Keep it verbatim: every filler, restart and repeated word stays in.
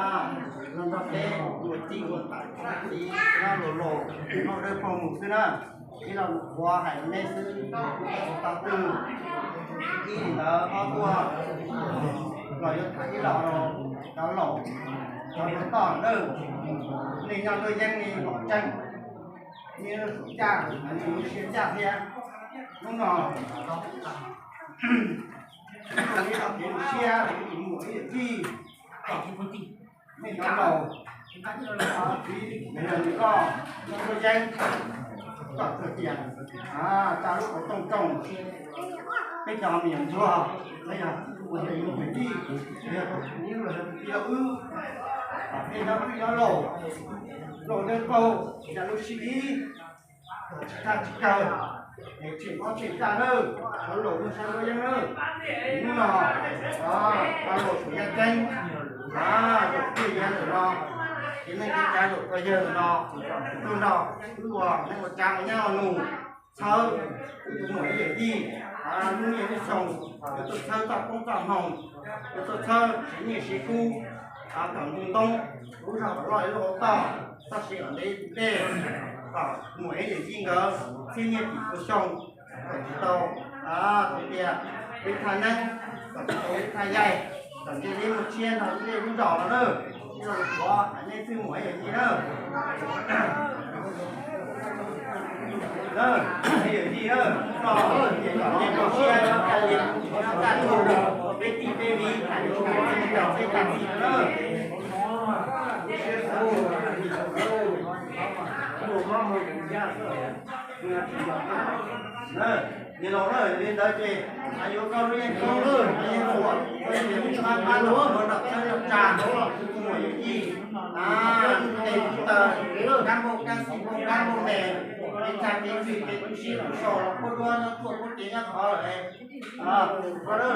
ꞌlum ꞌtoi té, ꞌlum ꞌchí ꞌlum tải, ꞌchí ꞌnớ ꞌlum ꞌlum, ꞌnớ ꞌlum ꞌpọ mụ ꞌsứ ꞌnớ. ꞋI ꞌlọk ꞌlum khua hảư ꞌmí ꞌsứ, ꞌtọ ꞌtứ, ꞌí lỏ ók ꞌtoi, ꞌlọk ꞌdệt ꞌi ꞌlọk ꞌlum, ꞌlọk ꞌlum, ꞌlọk ꞌlum ꞌtọ ꞌnớ. ꞌNị ꞌnhá ꞌlụk ꞌdệt ꞌnị ꞌlọk chắng, ꞌnị ꞌlụk chắng, ꞌnị ꞌlụk sia chắng ꞌnị. ꞌLụk ꞌnọ, ꞌnị ꞌlọk sia, ꞌnị ꞌlụk sia, ꞌnị ꞌlụk sia, ꞌnị ꞌlụk sia. ꞌMí ꞌnhá ꞌlụk, ꞌmí ꞌnhá ꞌlụk, ꞌlụk ꞌdệt, ꞌlụk ꞌdệt, ꞌlụk ꞌdệt. À, ta ꞌlụk ꞌcọ ꞌtông ꞌtông. ꞌPi ꞌchọ ꞌmí ꞌnhá ꞌlụk, ꞌlụk ꞌdệt, ꞌlụk ꞌdệt. ꞌMí ꞌnhá ꞌlụk, ꞌlụk ꞌdệt ꞌlụk, ꞌlụk ꞌdệt ꞌlụk, ꞌlụk ꞌdệt ꞌlụk. Chả chả chả. Để chỉnh có chỉnh ra thôi. Có lỗi không sao đâu em ơi. Đúng rồi. Đó, có lỗi của em chăng? Đó, lỗi của em rồi đó. Thế nên cái cái lỗi của em rồi đó. Tôi đó, tôi còn đang có cháo với nhau nụ. Thơ, tôi cũng muốn để đi. À, lúc này tôi sống, tôi thơ tao cũng tao hồng. Tôi thơ, chỉ nhẹ sĩ khu. À, tổng trung tâm, lũ rau lọi lũ tao. Tao sẽ ở đây, đây. Ờ, muối để gì ngờ, xin nhé, bị cô chồng, còn chị tàu, à, tôi kìa, bên Thái Năng, còn chị tàu bên Thái Dạy, còn chị Linh một chiên, họ cũng đều cũng giỏi lắm đó. Rồi có, anh ấy sư muối để gì đó. Đó, để gì đó. Ờ, để có, để có chia cho cái điện, cho ta thu, bên tí, bên đi, bên tí, bên tí, bên tí, đó. Nơ, ñu ꞌlọk ꞌnớ, ꞌlụk ꞌdệt ꞌdệt. Ai dú ꞌcọ ꞌlụk ꞌdệt ꞌcọ ꞌnớ, ai dú ꞌcọ ꞌnớ, ꞌcọ ꞌnớ, ꞌcọ ꞌnớ, ꞌcọ ꞌnớ, ꞌcọ ꞌnớ, ꞌcọ ꞌnớ, ꞌcọ ꞌnớ. À, ꞌdệt tơ, cán bộ, cán sĩ, cán bộ mẹ, cái cha, cái gì, cái cũng sĩ, cũng sổ, là cô đua, nó thuộc quốc tế, nó khó rồi. À, có đâu.